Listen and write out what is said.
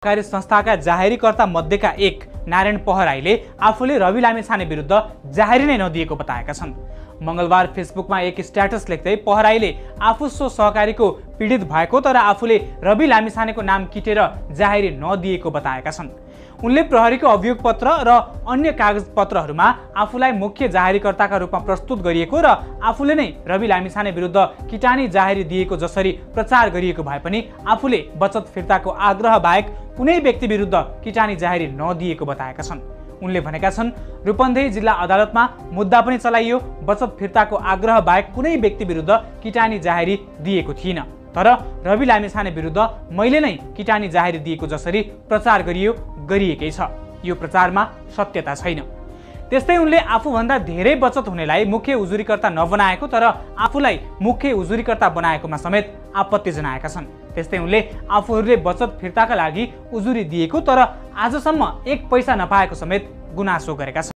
सरकारी संस्थाका जाहेरीकर्ता मध्येका एक नारायण पहराईले आफूले रवि लामिछाने विरुद्ध जाहेरी नै नदिएको बताएका छन्। मंगलबार फेसबुकमा एक स्ट्याटस लेख्दै पहराईले आफू सो सहकारीको पीडित भएको तर आफूले रवि लामिछानेको नाम किटेर जाहेरी नदिएको बताएका छन्। उनले प्रहरीको अभियोग पत्र र अन्य कागजपत्रहरूमा आफूलाई मुख्य जाहेरीकर्ताका रूपमा प्रस्तुत गरिएको र आफूले नै रवि लामिछाने विरुद्ध किटानी जाहेरी दिएको जसरी प्रचार गरिएको भए पनि आफूले बचत फिर्ताको आग्रह बाहेक कुनै व्यक्ति विरुद्ध किटानी जाहेरी नदिएको बताएका छन्। उनले भनेका छन्, रूपन्देही जिल्ला अदालतमा मुद्दा पनि चलाइयो, बचत फिर्ताको आग्रह बाहेक कुनै व्यक्ति विरुद्ध किटानी जाहेरी दिएको थिइन, तर रवि लामिछाने विरुद्ध मैले नै किटानी जाहेरी दिएको जसरी प्रचार गरिएकै छ। यो प्रचारमा सत्यता छैन। त्यस्तै उनले आफूभन्दा धेरै बचत हुनेलाई मुख्य उजुरीकर्ता नबनाएको तर आफूलाई मुख्य उजुरीकर्ता बनाएकोमा समेत आपत्ति जनाएका छन्। त्यस्तै उनले आफूहरूले बचत फिर्ताका लागि उजुरी दिएको तर आजसम्म एक पैसा नपाएको समेत गुनासो गरेका छन्।